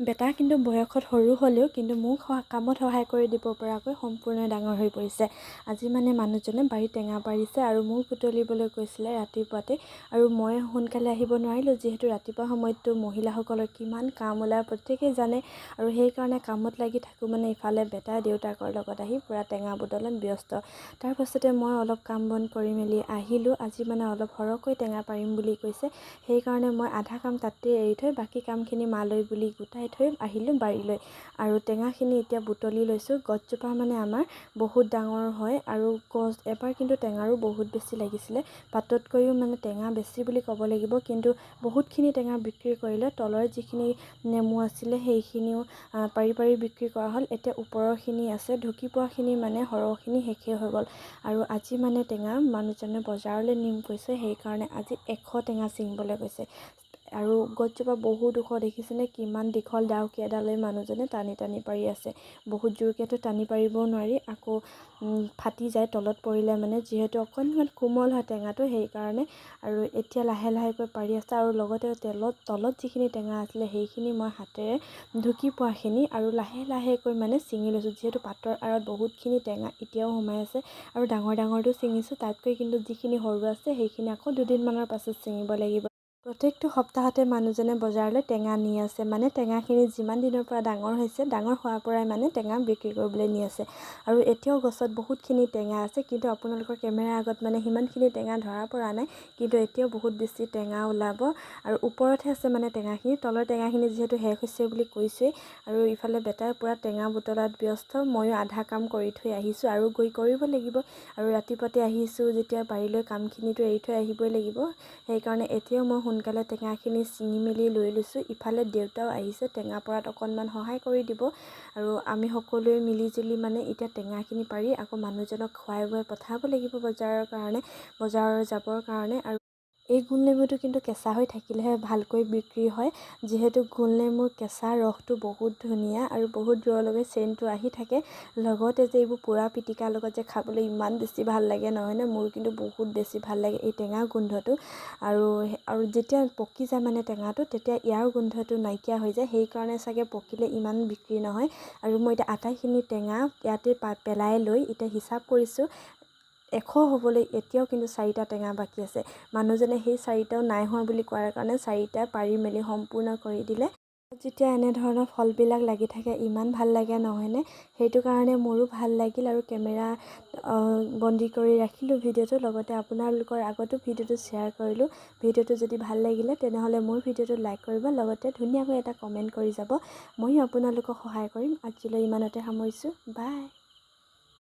বেটা কিন্তু বয়সত সৰু হ'লেও কিন্তু মোক কামত সহায় কৰি দিব পৰাকৈ সম্পূৰ্ণ ডাঙৰ হৈ পৰিছে। আজি মানে মানুহজনে বাৰীত টেঙা পাৰিছে আৰু মোক বুটলিবলৈ কৈছিলে ৰাতিপুৱাতে, আৰু মই সোনকালে আহিব নোৱাৰিলোঁ, যিহেতু ৰাতিপুৱা সময়ততো মহিলাসকলৰ কিমান কাম ওলায় প্ৰত্যেকেই জানে, আৰু সেইকাৰণে কামত লাগি থাকোঁ। মানে ইফালে বেটা দেউতাকৰ লগত আহি পূৰা টেঙা বুটলাত ব্যস্ত। তাৰপাছতে মই অলপ কাম বন কৰি মেলি আহিলোঁ। আজি মানে অলপ সৰহকৈ টেঙা পাৰিম বুলি কৈছে, সেইকাৰণে মই আধা কাম তাতে এৰি থৈ বাকী কামখিনি মালৈ বুলি গোটাই থৈ আহিলোঁ বাৰীলৈ। আৰু টেঙাখিনি এতিয়া বুটলি লৈছোঁ। গছজোপা মানে আমাৰ বহুত ডাঙৰ হয় আৰু গছ এবাৰ কিন্তু টেঙাৰো বহুত বেছি লাগিছিলে, পাততকৈও মানে টেঙা বেছি বুলি ক'ব লাগিব। কিন্তু বহুতখিনি টেঙা বিক্ৰী কৰিলে, তলৰ যিখিনি নেমু আছিলে সেইখিনিও পাৰি পাৰি বিক্ৰী কৰা হ'ল। এতিয়া ওপৰৰখিনি আছে, ঢুকি পোৱাখিনি মানে সৰহখিনি শেষেই হৈ গ'ল। আৰু আজি মানে টেঙা মানুহজনে বজাৰলৈ নিম কৈছে, সেইকাৰণে আজি 100 টেঙা ছিঙিবলৈ কৈছে। আৰু গছজোপা বহুত ওখ, দেখিছেনে কিমান দীঘল ডাউকি এডালৈ মানুহজনে টানি টানি পাৰি আছে। বহুত জোৰকৈতো টানি পাৰিবও নোৱাৰি, আকৌ ফাটি যায় তলত পৰিলে, মানে যিহেতু অকণমান কোমল হয় টেঙাটো সেইকাৰণে। আৰু এতিয়া লাহে লাহেকৈ পাৰি আছে। আৰু লগতে তলত যিখিনি টেঙা আছিলে সেইখিনি মই হাতেৰে ঢুকি পোৱাখিনি আৰু লাহে লাহেকৈ মানে ছিঙি লৈছোঁ, যিহেতু পাতৰ আঁৰত বহুতখিনি টেঙা এতিয়াও সোমাই আছে। আৰু ডাঙৰ ডাঙৰটো ছিঙিছোঁ, তাতকৈ কিন্তু যিখিনি সৰু আছে সেইখিনি আকৌ দুদিনমানৰ পাছত ছিঙিব লাগিব। প্ৰত্যেকটো সপ্তাহতে মানুহজনে বজাৰলৈ টেঙা নি আছে, মানে টেঙাখিনি যিমান দিনৰ পৰা ডাঙৰ হৈছে, ডাঙৰ হোৱাৰ পৰাই মানে টেঙা বিক্ৰী কৰিবলৈ নি আছে। আৰু এতিয়াও গছত বহুতখিনি টেঙা আছে, কিন্তু আপোনালোকৰ কেমেৰাৰ আগত মানে সিমানখিনি টেঙা ধৰা পৰা নাই, কিন্তু এতিয়াও বহুত বেছি টেঙা ওলাব। আৰু ওপৰতহে আছে মানে টেঙাখিনি, তলৰ টেঙাখিনি যিহেতু শেষ হৈছে বুলি কৈছোঁৱেই। আৰু ইফালে বেটাই পূৰা টেঙা বুটলাত ব্যস্ত, ময়ো আধা কাম কৰি থৈ আহিছোঁ আৰু গৈ কৰিব লাগিব। আৰু ৰাতিপুৱাতে আহিছোঁ যেতিয়া বাৰীলৈ কামখিনিতো এৰি থৈ আহিবই লাগিব, সেইকাৰণে এতিয়াও মই সোনকালে টেঙাখিনি ছিঙি মেলি লৈ লৈছোঁ। ইফালে দেউতাও আহিছে, টেঙা পৰাত অকণমান সহায় কৰি দিব। আৰু আমি সকলোৱে মিলি জুলি মানে এতিয়া টেঙাখিনি পাৰি আকৌ মানুহজনক খুৱাই বোৱাই পঠাব লাগিব বজাৰৰ কাৰণে, বজাৰৰ যাবৰ কাৰণে। আৰু এই গোল নেমুটো কিন্তু কেঁচা হৈ থাকিলেহে ভালকৈ বিক্ৰী হয়, যিহেতু গোল নেমুৰ কেঁচা ৰসটো বহুত ধুনীয়া আৰু বহুত দূৰলৈকে চেণ্টটো আহি থাকে। লগতে যে এইবোৰ পোৰা পিটিকাৰ লগত যে খাবলৈ ইমান বেছি ভাল লাগে নহয়নে? মোৰ কিন্তু বহুত বেছি ভাল লাগে এই টেঙা গোন্ধটো। আৰু যেতিয়া পকি যায় মানে টেঙাটো, তেতিয়া ইয়াৰ গোন্ধটো নাইকিয়া হৈ যায়, সেইকাৰণে চাগে পকিলে ইমান বিক্ৰী নহয়। আৰু মই এতিয়া আটাইখিনি টেঙা ইয়াতে পেলাই লৈ এতিয়া হিচাপ কৰিছোঁ, 100 হ'বলৈ এতিয়াও কিন্তু 4টা টেঙা বাকী আছে। মানুহজনে সেই 4টাও নাই হোৱা বুলি কোৱাৰ কাৰণে 4টা পাৰি মেলি সম্পূৰ্ণ কৰি দিলে। যেতিয়া এনেধৰণৰ ফলবিলাক লাগি থাকে ইমান ভাল লাগে নহয়নে? সেইটো কাৰণে মোৰো ভাল লাগিল আৰু কেমেৰা বন্দী কৰি ৰাখিলোঁ ভিডিঅ'টো, লগতে আপোনালোকৰ আগতো ভিডিঅ'টো শ্বেয়াৰ কৰিলোঁ। ভিডিঅ'টো যদি ভাল লাগিলে তেনেহ'লে মোৰ ভিডিঅ'টো লাইক কৰিব, লগতে ধুনীয়াকৈ এটা কমেণ্ট কৰি যাব, ময়ো আপোনালোকক সহায় কৰিম। আজিলৈ ইমানতে সামৰিছোঁ, বাই।